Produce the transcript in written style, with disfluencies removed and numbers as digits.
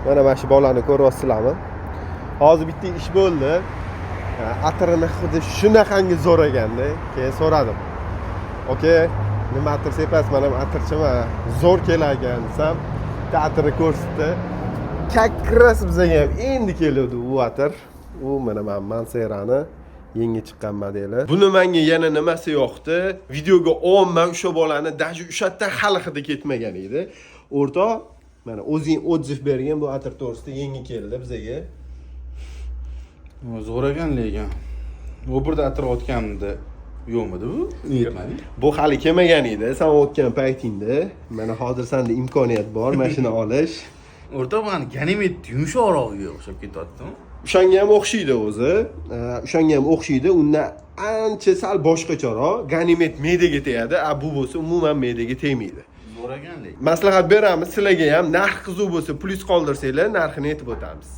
Mana shu bolani ko'ryapsizlarmi? Hozir bitta ish bo'ldi. Atirini hidi shunaqangi zo'r ekanda. Keyin so'radim. "Aka, nima atir sepasiz? Man ham atirchiman. Zo'r kelar ekan", desam, bitta atirni ko'rsatdi. Как раз bizaga ham endi keluvdi u atir. U mana Manserani yangi chiqqan modeli. Buni menga yana nimasi yoqdi? Videoga olman o'sha bolani, даже o'sha yerdan hali hidi ketmagan edi. O'rtoq, mana o'zing отзыв bergin bu atir to'g'risida, yangi keldi bizaga. Zo'r ekan lekin. U birda atir otganimda yo'qmidi bu? Yetmadi. Bu hali kelmagan edi sen o'tgan paytingda. Mana hozir senda imkoniyat bor mashina olish. O'rtoq, mani Ganimed yumshoqrog'iga o'xshab ketyaptimi? O'shanga ham o'xshaydi o'zi. O'shanga ham o'xshaydi. Undan ancha sal boshqacharoq. Ganimed me'daga tegadi, a bu bo'lsa umuman me'daga tegmaydi. Zo'r ekan lekin. Maslahat beramiz sizlarga ham. Narx qiziq bo'lsa, plyus qoldirsanglar, narxini aytib o'tamiz.